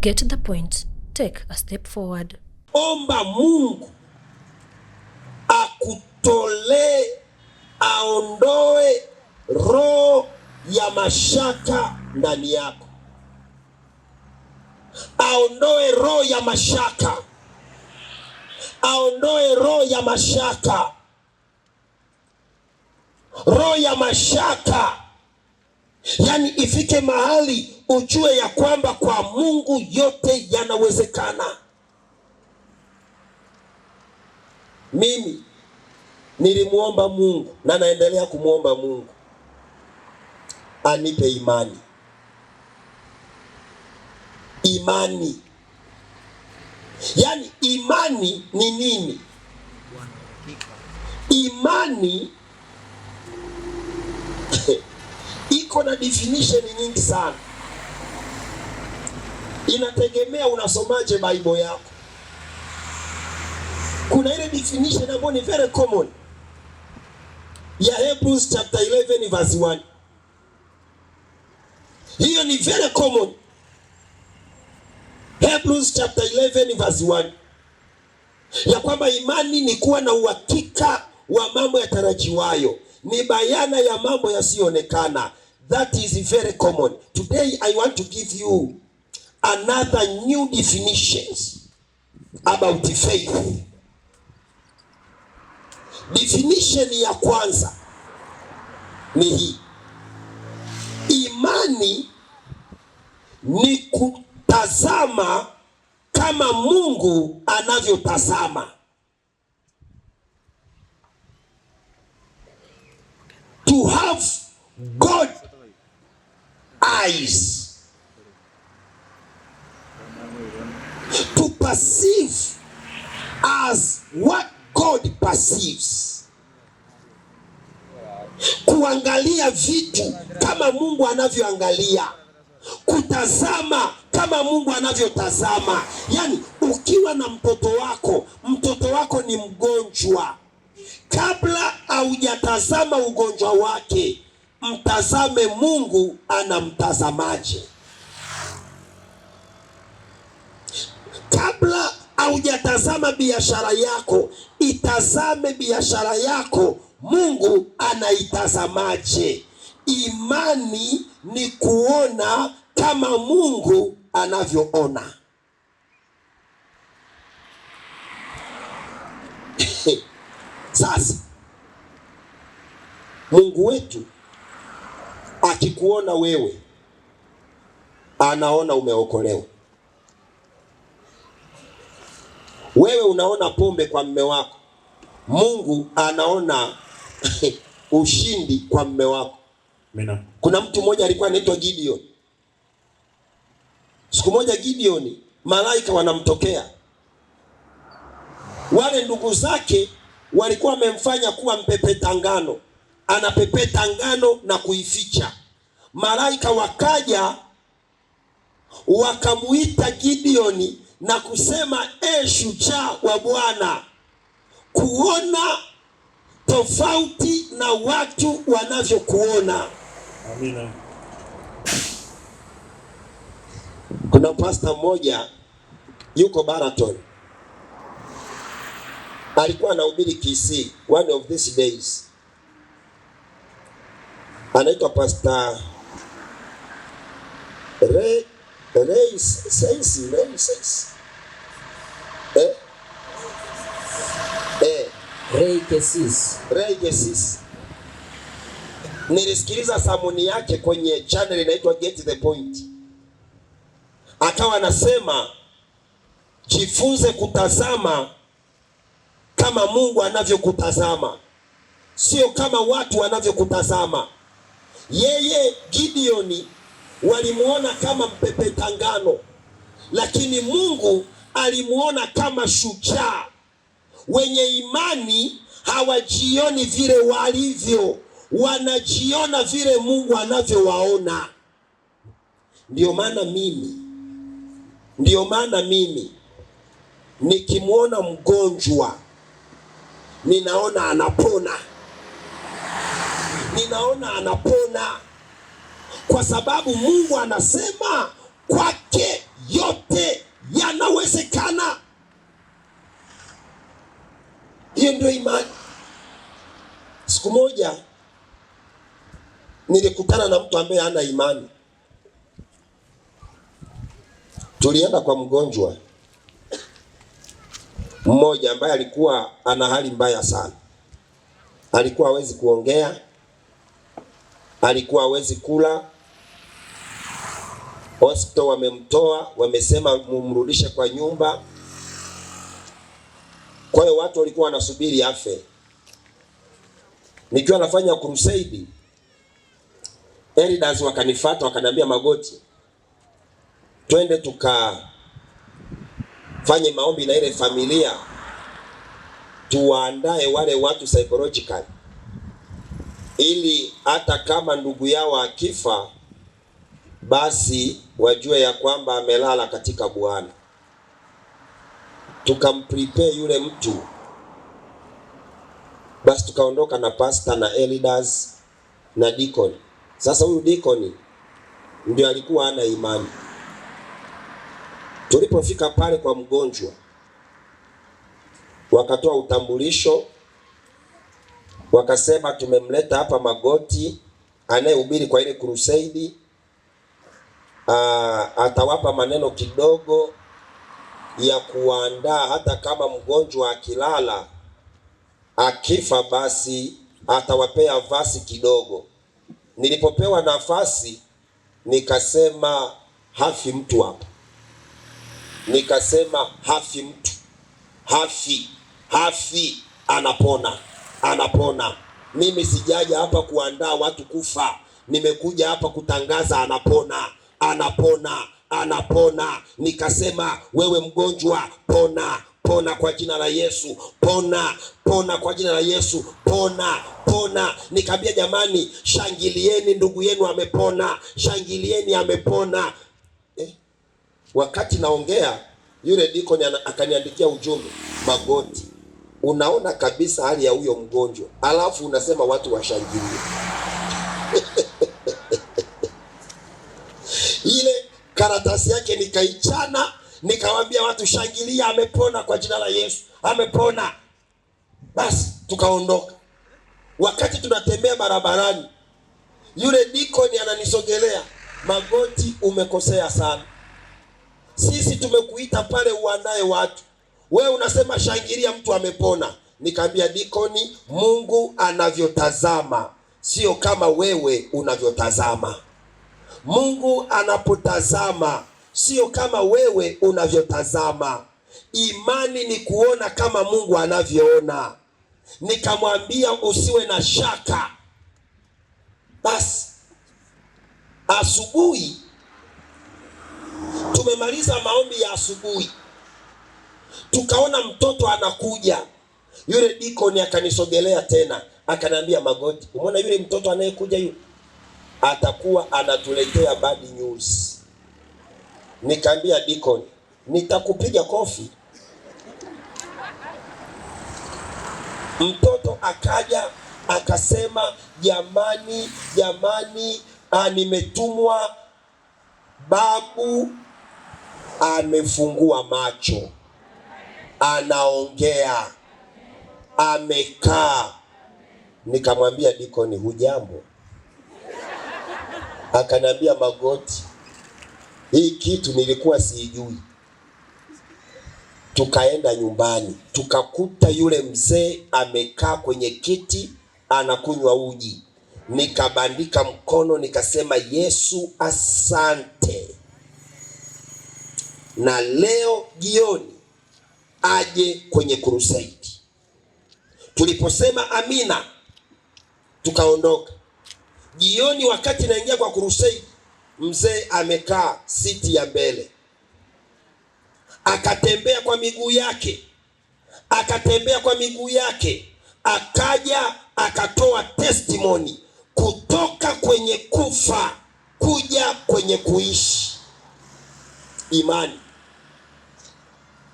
Get the point. Take a step forward. Omba Mungu akutolee, aondoe roho ya mashaka ndani yako, aondoe roho ya mashaka, aondoe roho ya mashaka, roho ya mashaka. Yaani ifike mahali ujue ya kwamba kwa Mungu yote yanawezekana. Mimi nilimuomba Mungu na naendelea kumuomba Mungu anipe imani. Imani. Yaani imani ni nini? Imani iko na definition nyingi sana. Inategemea unasomaje Bible yako. Kuna ile definition ambayo ni very common ya Hebrews chapter 11 verse 1. Hiyo ni very common. Hebrews chapter 11 verse 1, ya kwamba imani ni kuwa na uhakika wa mambo yatarajiwayo, ni bayana ya mambo yasiyoonekana. That is very common. Today I want to give you another new definitions about faith. Definition ya kwanza ni hii: imani ni kutazama kama Mungu anavyotazama. To have God eyes, to perceive as what God perceives, kuangalia vitu kama Mungu anavyoangalia, kutazama kama Mungu anavyotazama. Yaani ukiwa na mtoto wako, mtoto wako ni mgonjwa, kabla haujatazama ugonjwa wake, mtazame Mungu anamtazamaje. Kabla haujatazama biashara yako, itazame biashara yako Mungu anaitazamaje. Imani ni kuona kama Mungu anavyoona. Sasa Mungu wetu akikuona wewe, anaona umeokolewa. Wewe unaona pombe kwa mme wako, Mungu anaona ushindi kwa mme wako. Amina. Kuna mtu mmoja alikuwa anaitwa Gideon. Siku moja Gideon, malaika wanamtokea. Wale ndugu zake walikuwa wamemfanya kuwa mpepeta ngano, anapepeta ngano na kuificha. Malaika wakaja wakamuita Gideon na kusema, e shujaa wa Bwana. Kuona tofauti na watu wanavyokuona. Amina. Kuna pasta mmoja yuko Baraton, alikuwa anahubiri Kisii one of these days, anaitwa Pastor Ray, Ray Seis, Ray Seis. Ray Kesis. Ray Kesis. Nilisikiliza samuni yake kwenye channel inaitwa Get the Point. Akawa anasema jifunze kutazama kama Mungu anavyokutazama, sio kama watu wanavyokutazama. Yeye Gideoni walimuona kama mpepeta ngano, lakini Mungu alimuona kama shujaa. Wenye imani hawajioni vile walivyo, wanajiona vile Mungu anavyowaona. Ndio maana mimi, ndio maana mimi nikimuona mgonjwa ninaona anapona, ninaona anapona, kwa sababu Mungu anasema kwake yote yanawezekana. Hiyo ndio imani. Siku moja nilikutana na mtu ambaye hana imani. Tulienda kwa mgonjwa mmoja ambaye alikuwa ana hali mbaya sana. Alikuwa hawezi kuongea, alikuwa hawezi kula. Hospital wamemtoa, wamesema mumrudishe kwa nyumba. Kwa hiyo watu walikuwa wanasubiri afe. Nikiwa nafanya crusade, elders wakanifuata wakaniambia, Magoti, twende tukafanye maombi na ile familia, tuwaandae wale watu psychologically, ili hata kama ndugu yao akifa, basi wajue ya kwamba amelala katika Bwana. Tukamprepare yule mtu, basi tukaondoka na pastor na elders na deacon. Sasa huyu deacon ndio alikuwa hana imani. Tulipofika pale kwa mgonjwa, wakatoa utambulisho, wakasema tumemleta hapa Magoti anayehubiri kwa ile crusade, atawapa maneno kidogo ya kuandaa, hata kama mgonjwa akilala akifa, basi atawapea vasi kidogo. Nilipopewa nafasi nikasema hafi mtu hapa, nikasema hafi mtu, hafi, hafi, anapona, anapona. Mimi sijaja hapa kuandaa watu kufa, nimekuja hapa kutangaza anapona, anapona, anapona. Nikasema wewe mgonjwa, pona, pona kwa jina la Yesu, pona, pona kwa jina la Yesu, pona, pona. Nikaambia jamani, shangilieni ndugu yenu amepona, shangilieni amepona. Wakati naongea yule deacon akaniandikia ujumbe, Magoti, unaona kabisa hali ya huyo mgonjwa, alafu unasema watu washangilie. Ile karatasi yake nikaichana, nikawaambia watu shangilia, amepona kwa jina la Yesu, amepona. Basi tukaondoka. Wakati tunatembea barabarani, yule deacon ananisogelea, Magoti, umekosea sana. Sisi tumekuita pale uandae watu, wewe unasema shangilia mtu amepona. Nikamwambia dikoni, Mungu anavyotazama sio kama wewe unavyotazama. Mungu anapotazama sio kama wewe unavyotazama. Imani ni kuona kama Mungu anavyoona. Nikamwambia usiwe na shaka. Basi asubuhi tumemaliza maombi ya asubuhi, tukaona mtoto anakuja. Yule dikoni akanisogelea tena akaniambia, Magoti, umeona yule mtoto anayekuja yule atakuwa anatuletea bad news. Nikamwambia dikoni, nitakupiga kofi. Mtoto akaja akasema, jamani, jamani, nimetumwa, babu amefungua macho, anaongea, amekaa. Nikamwambia dikoni, hujambo? Akaniambia, Magoti, hii kitu nilikuwa siijui. Tukaenda nyumbani, tukakuta yule mzee amekaa kwenye kiti anakunywa uji. Nikabandika mkono nikasema, Yesu asante. Na leo jioni aje kwenye crusade. Tuliposema amina, tukaondoka. Jioni wakati naingia kwa crusade, mzee amekaa siti ya mbele. Akatembea kwa miguu yake, akatembea kwa miguu yake, akaja akatoa testimony kutoka kwenye kufa kuja kwenye kuishi. Imani,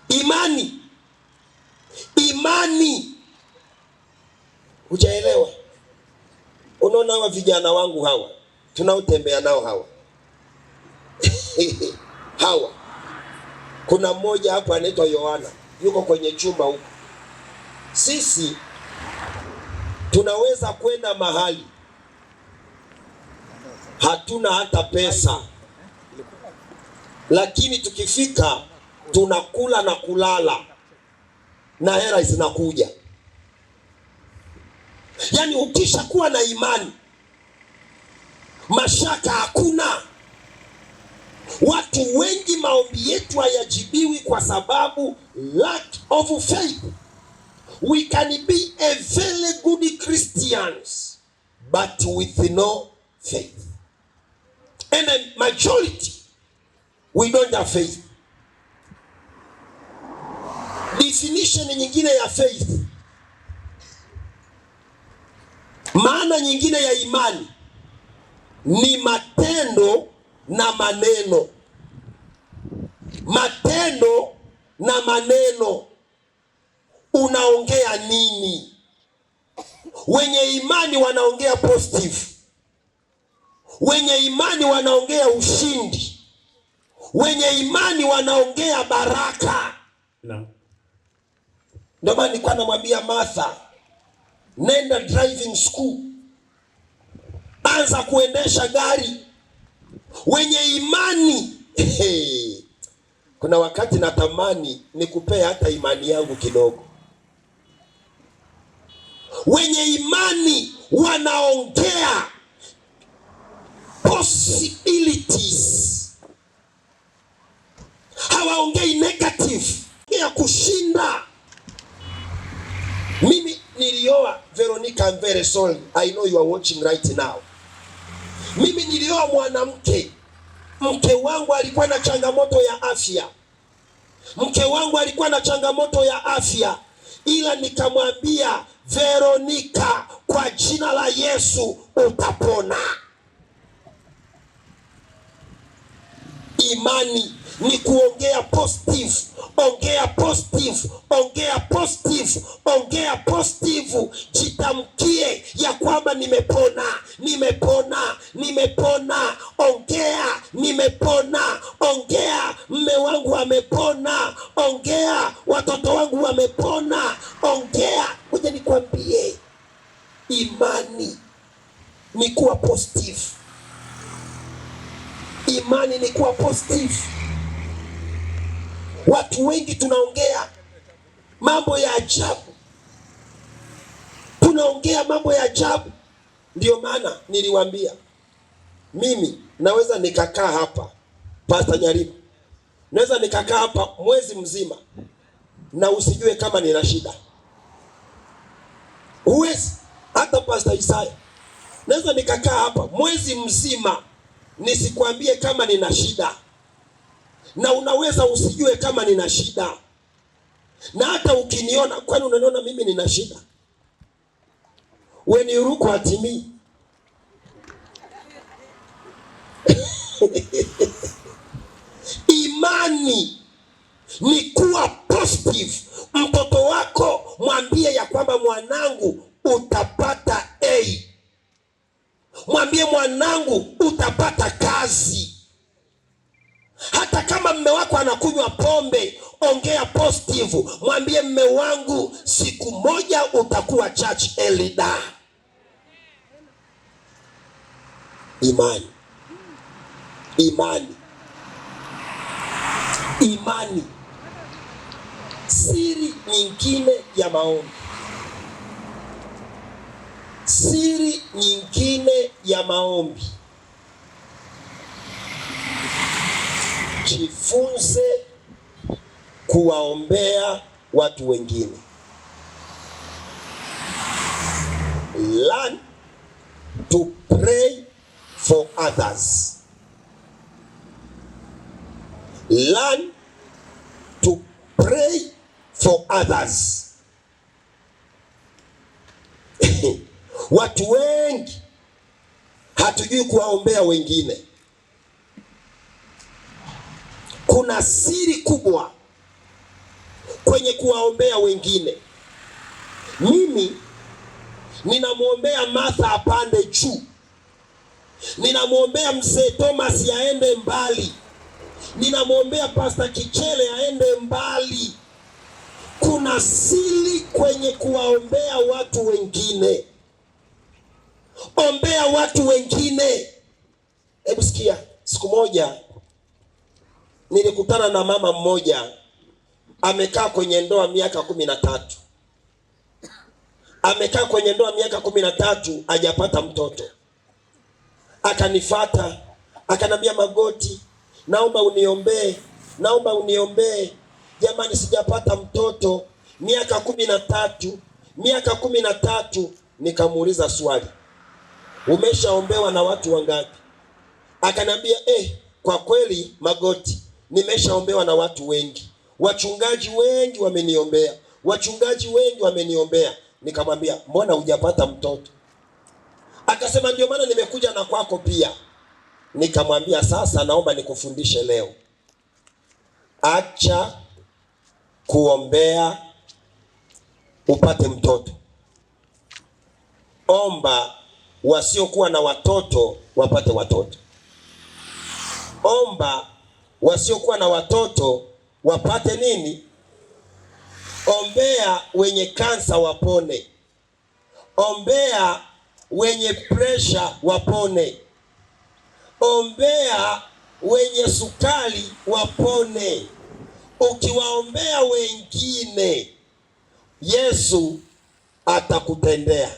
imani, imani. Hujaelewa? Unaona hawa vijana wangu hawa tunaotembea nao hawa hawa Kuna mmoja hapo anaitwa Yohana, yuko kwenye chumba huko. Sisi tunaweza kwenda mahali hatuna hata pesa, lakini tukifika tunakula na kulala na hela zinakuja. Yaani ukishakuwa na imani, mashaka hakuna. Watu wengi maombi yetu hayajibiwi kwa sababu lack of faith. We can be a very good Christians but with no faith. And the majority we don't have faith. Definition nyingine ya faith, maana nyingine ya imani ni matendo na maneno. Matendo na maneno. Unaongea nini? Wenye imani wanaongea positive. Wenye imani wanaongea ushindi. Wenye imani wanaongea baraka. Na. Ndio maana nilikuwa namwambia Martha, nenda driving school, anza kuendesha gari. Wenye imani hey, kuna wakati natamani nikupee hata imani yangu kidogo. Wenye imani wanaongea possibilities, hawaongei negative ya kushinda. Mimi nilioa Veronica, I'm very sorry, I know you are watching right now. Mimi nilioa mwanamke, mke wangu alikuwa na changamoto ya afya. Mke wangu alikuwa na changamoto ya afya, ila nikamwambia Veronica, kwa jina la Yesu utapona. Imani ni kuongea positive, ongea positive, ongea positive, ongea positive. Jitamkie ya kwamba nimepona, nimepona, nimepona. Ongea nimepona, ongea mme wangu amepona, ongea watoto wangu wamepona, ongea. Ngoja nikwambie, imani ni kuwa positive. Imani ni kuwa positive. Watu wengi tunaongea mambo ya ajabu, tunaongea mambo ya ajabu. Ndio maana niliwaambia mimi naweza nikakaa hapa, Pastor Nyaribo, naweza nikakaa hapa mwezi mzima na usijue kama nina shida. Huwezi. Hata Pastor Isaya, naweza nikakaa hapa mwezi mzima nisikwambie kama nina shida, na unaweza usijue kama nina shida. Na hata ukiniona, kwani unaniona mimi nina shida? When you look at me Imani ni kuwa positive. Mtoto wako mwambie ya kwamba mwanangu utapata A. Mwambie mwanangu utapata kazi. Hata kama mme wako anakunywa pombe, ongea positive. Mwambie mme wangu siku moja utakuwa church elder. Imani. Imani. Imani. Siri nyingine ya maombi. Siri nyingine ya maombi. Jifunze kuwaombea watu wengine. Learn to pray for others. Learn to pray for others. Watu wengi hatujui kuwaombea wengine. Kuna siri kubwa kwenye kuwaombea wengine. Mimi ninamuombea Martha apande juu. Ninamuombea mzee Thomas aende mbali. Ninamwombea Pasta Kichele aende mbali. Kuna siri kwenye kuwaombea watu wengine. Ombea watu wengine. Hebu sikia, siku moja nilikutana na mama mmoja amekaa kwenye ndoa miaka 13. Amekaa kwenye ndoa miaka 13 hajapata mtoto. Akanifata, akanambia, Magoti, naomba uniombee, naomba uniombee. Jamani, sijapata mtoto miaka 13, miaka 13. Nikamuuliza swali, umeshaombewa na watu wangapi? Akanambia, kwa kweli Magoti, nimeshaombewa na watu wengi. Wachungaji wengi wameniombea, wachungaji wengi wameniombea. Nikamwambia, mbona hujapata mtoto? Akasema, ndio maana nimekuja na kwako pia. Nikamwambia, sasa naomba nikufundishe leo. Acha kuombea upate mtoto. Omba wasiokuwa na watoto wapate watoto. Omba wasiokuwa na watoto wapate nini? Ombea wenye kansa wapone. Ombea wenye pressure wapone. Ombea wenye sukari wapone. Ukiwaombea wengine, Yesu atakutendea.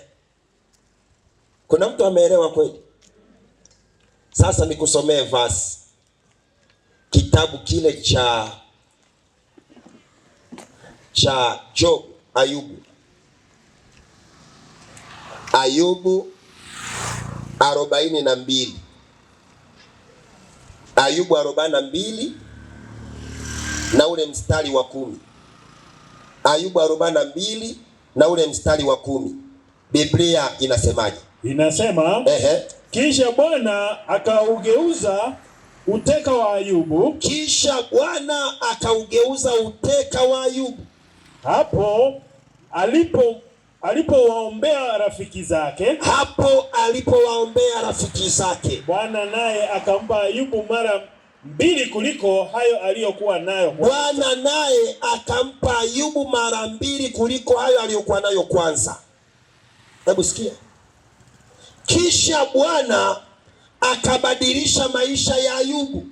Kuna mtu ameelewa kweli? Sasa nikusomee verse. Kitabu kile cha Job, Ayubu. Ayubu 42. Ayubu 42 na ule mstari wa 10. Ayubu 42 na ule mstari wa 10. Biblia inasemaje? Inasema, kisha Bwana akaugeuza uteka wa Ayubu. Kisha Bwana akaugeuza uteka wa Ayubu. Hapo alipowaombea rafiki zake. Hapo alipowaombea rafiki zake. Bwana naye akampa Ayubu mara 2 kuliko hayo aliyokuwa nayo kwanza. Bwana naye akampa Ayubu mara 2 kuliko hayo aliyokuwa nayo kwanza. Hebu sikia. Kisha Bwana akabadilisha maisha ya Ayubu.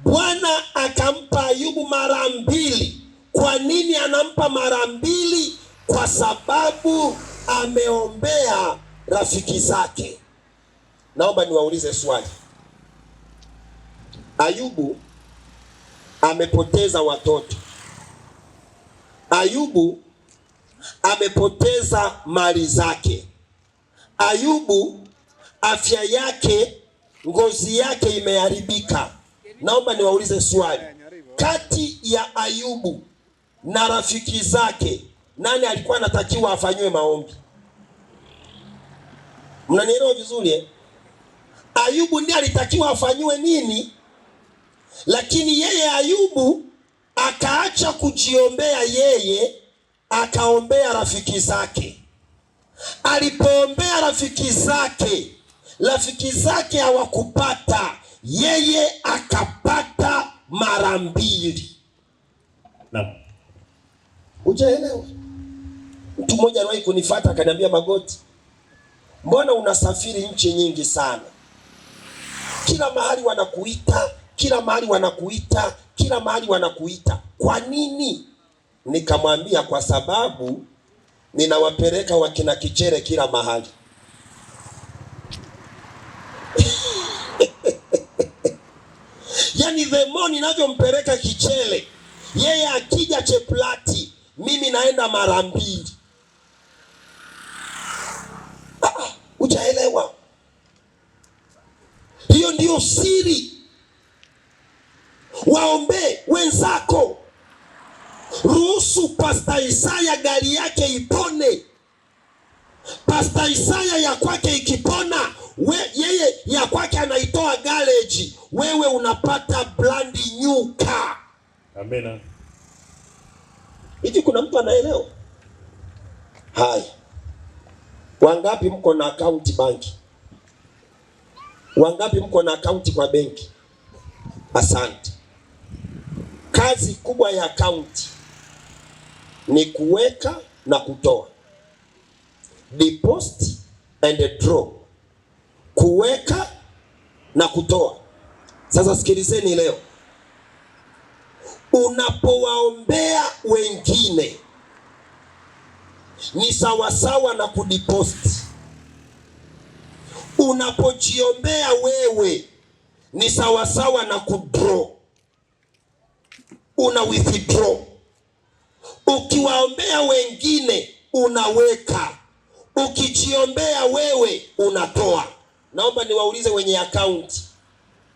Bwana akampa Ayubu mara 2. Kwa nini anampa mara 2? Kwa sababu ameombea rafiki zake. Naomba niwaulize swali. Ayubu amepoteza watoto. Ayubu amepoteza mali zake. Ayubu afya yake, ngozi yake imeharibika. Naomba niwaulize swali. Kati ya Ayubu na rafiki zake, nani alikuwa anatakiwa afanywe maombi? Mnanielewa vizuri? Ayubu ndiye alitakiwa afanywe nini? Lakini yeye Ayubu akaacha kujiombea yeye, akaombea rafiki zake. Alipoombea rafiki zake, rafiki zake hawakupata, yeye akapata mara 2. Naam. Hujaelewa? Mtu mmoja aliwahi kunifuata akaniambia, Magoti, mbona unasafiri nchi nyingi sana? Kila mahali wanakuita, kila mahali wanakuita, kila mahali wanakuita. Kwa nini? Nikamwambia kwa sababu ninawapeleka wakina Kichere kila mahali. Yaani the more ninavyompeleka Kichere, yeye akija Cheplati, mimi naenda mara 2. Hujaelewa? Hiyo ndiyo siri. Waombe wenzako. Ruhusu Pastor Isaya gari yake ipone. Pastor Isaya ya kwake ikipona, yeye ya kwake anaitoa garage, wewe unapata brand new car. Amina. Hivi kuna mtu anaelewa? Haya. Wangapi mko na account banki? Wangapi mko na account kwa benki? Asante. Kazi kubwa ya akaunti ni kuweka na kutoa, deposit and draw, kuweka na kutoa. Sasa sikilizeni leo, unapowaombea wengine ni sawasawa na kudeposit. Unapojiombea wewe ni sawasawa na kudraw, una withdraw. Ukiwaombea wengine unaweka, ukijiombea wewe unatoa. Naomba niwaulize wenye akaunti,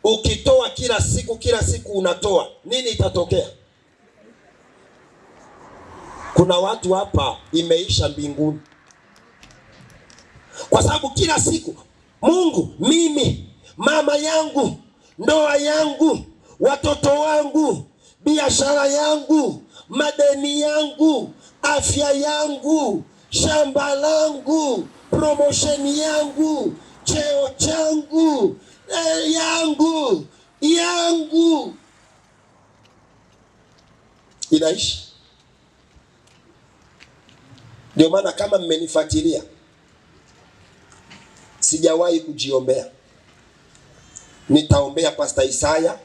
ukitoa kila siku kila siku unatoa, nini itatokea? Kuna watu hapa imeisha mbinguni, kwa sababu kila siku Mungu, mimi, mama yangu, ndoa yangu, watoto wangu, biashara yangu, madeni yangu, afya yangu, shamba langu, promotion yangu, cheo changu, yangu yangu, inaishi. Ndio maana kama mmenifuatilia, sijawahi kujiombea. Nitaombea Pastor Isaya,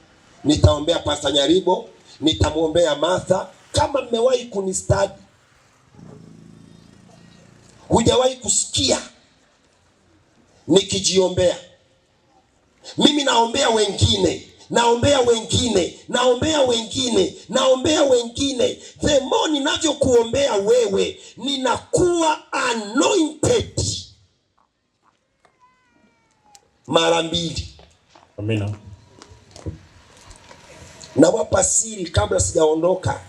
nitaombea Pastor Nyaribo, nitamwombea Martha. Kama mmewahi kunistudy, hujawahi kusikia nikijiombea. Mimi naombea wengine, naombea wengine, naombea wengine, naombea wengine. The more ninavyokuombea wewe, ninakuwa anointed mara mbili. Amina. Nawapa siri kabla sijaondoka.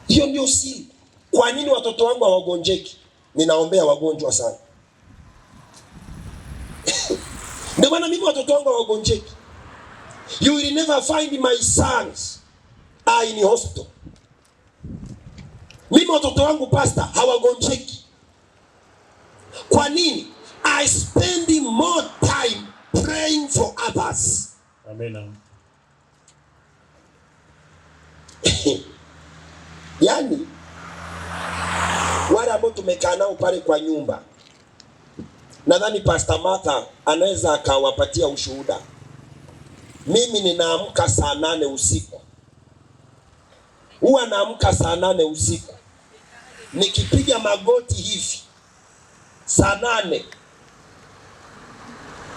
Hiyo ndio siri. Kwa nini watoto wangu hawagonjeki? Ninaombea wagonjwa sana. Ndio maana mimi watoto wangu hawagonjeki. You will never find my sons are in hospital. Mimi watoto wangu, pastor, hawagonjeki. Kwa nini? I spend more time praying for others. Amina. Yaani wale ambao tumekaa nao pale kwa nyumba, nadhani Pastor Martha anaweza akawapatia ushuhuda. Mimi ninaamka saa 8 usiku, huwa naamka saa 8 usiku, nikipiga magoti hivi saa 8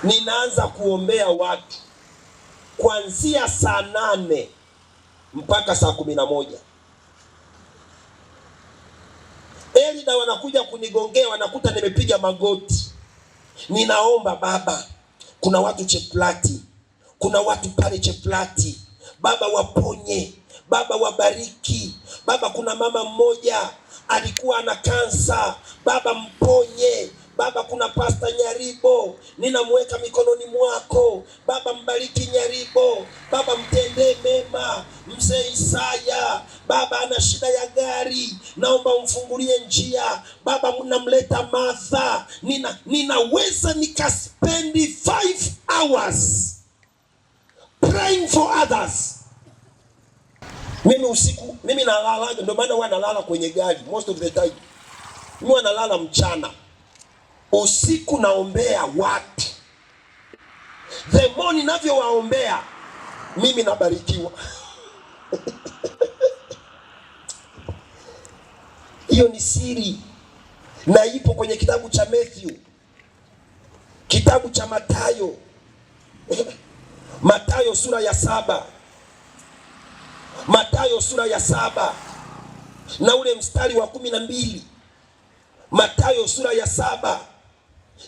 ninaanza kuombea watu kuanzia saa 8 mpaka saa 11. Elda wanakuja kunigongea, wanakuta nimepiga magoti, ninaomba, Baba, kuna watu Cheplati, kuna watu pale Cheplati, Baba waponye, Baba wabariki, Baba kuna mama mmoja alikuwa ana kansa, Baba mponye, Baba kuna Pasta Nyaribo, ninamweka mikononi mwako, Baba mbariki Nyaribo, Baba mtendee mema. Mzee Isaya, Baba ana shida ya gari, naomba umfungulie njia, Baba namleta Martha. Ninaweza nikaspendi 5 hours praying for others. Mimi usiku, mimi nalala, ndio maana huwa nalala kwenye gari most of the time. Mimi huwa nalala mchana. Usiku naombea watu. The more ninavyowaombea, mimi nabarikiwa. Hiyo ni siri na ipo kwenye kitabu cha Matthew, kitabu cha Mathayo. Mathayo sura ya 7. Mathayo sura ya 7 na ule mstari wa 12. Mathayo sura ya 7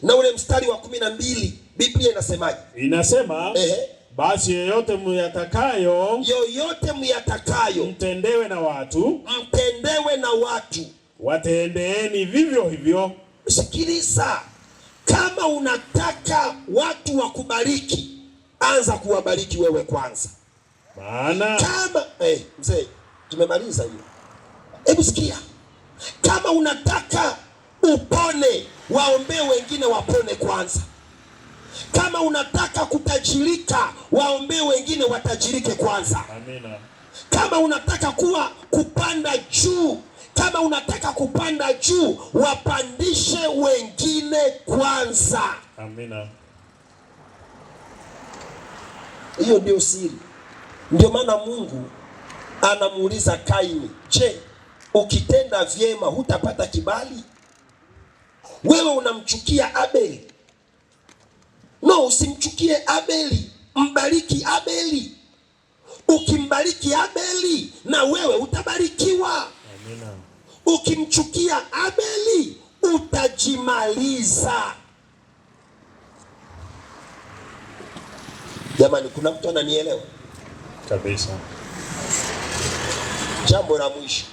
na ule mstari wa 12, Biblia inasemaje? Inasema, basi yoyote myatakayo, yoyote myatakayo mtendewe na watu, mtendewe na watu, watendeeni vivyo hivyo. Sikiliza, kama unataka watu wakubariki, anza kuwabariki wewe kwanza. Maana kama mzee, tumemaliza hiyo. Hebu sikia, kama unataka upone, waombee wengine wapone kwanza. Kama unataka kutajirika, Waombee wengine watajirike kwanza. Amina. Kama unataka kuwa kupanda juu, kama unataka kupanda juu, wapandishe wengine kwanza. Amina. Hiyo ndio siri. Ndio maana Mungu anamuuliza Kaini, je, ukitenda vyema hutapata kibali? Wewe unamchukia Abeli. No, usimchukie Abeli, mbariki Abeli. Ukimbariki Abeli na wewe utabarikiwa. Amina. Ukimchukia Abeli utajimaliza. Jamani, kuna mtu ananielewa? Kabisa. Jambo la mwisho,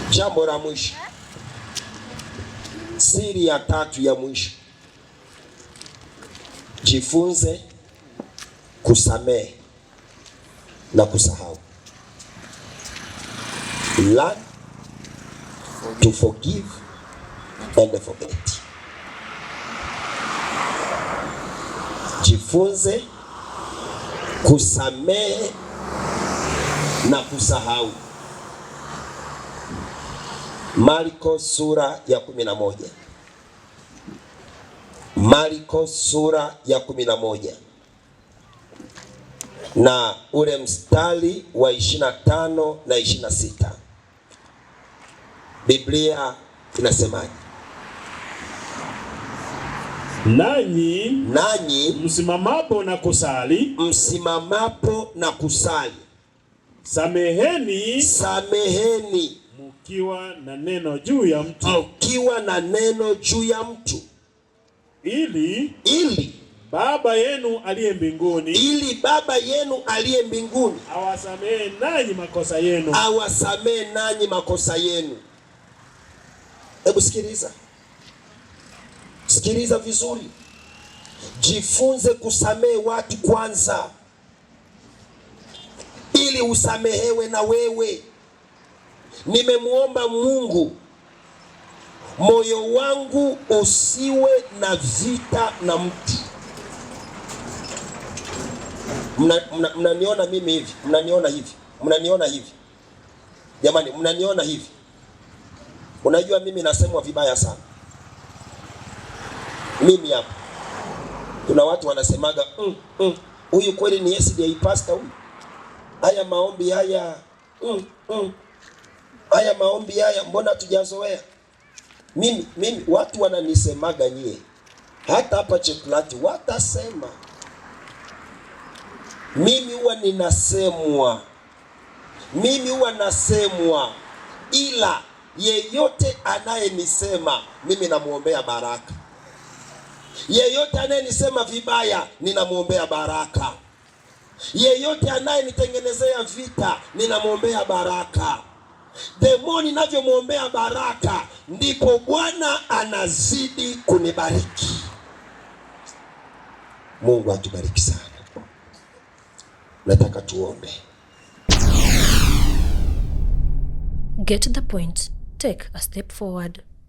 jambo la mwisho, siri ya tatu ya mwisho, jifunze kusamehe na kusahau. Learn to forgive and forget. Jifunze kusamehe na kusahau. Marko sura ya 11. Marko sura ya 11 na ule mstari wa 25 na 26. Biblia inasemaje? Nanyi Nanyi msimamapo na kusali, msimamapo na kusali, sameheni sameheni mkiwa na neno juu ya mtu, mkiwa na neno juu ya mtu, ili ili Baba yenu aliye mbinguni ili Baba yenu aliye mbinguni awasamehe nanyi makosa yenu. awasamehe nanyi makosa yenu. Hebu sikiliza, sikiliza vizuri. Jifunze kusamehe watu kwanza, ili usamehewe na wewe. Nimemuomba Mungu moyo wangu usiwe na vita na mtu. Mnaniona mimi hivi, mnaniona hivi, mnaniona hivi, jamani, mnaniona hivi. Unajua mimi nasemwa vibaya sana. Mimi hapa kuna watu wanasemaga huyu kweli ni SDA pastor huyu, haya maombi haya haya maombi haya mbona hatujazoea? Mimi watu wananisemaga nyie, hata hapa Cheplati watasema mimi huwa ninasemwa, mimi huwa nasemwa, ila yeyote anayenisema mimi namuombea baraka. Yeyote anayenisema vibaya ninamuombea baraka. Yeyote anayenitengenezea vita ninamuombea baraka. The more ninavyomwombea baraka, ndipo Bwana anazidi kunibariki. Mungu atubariki sana. Nataka tuombe. Get the point. Take a step forward.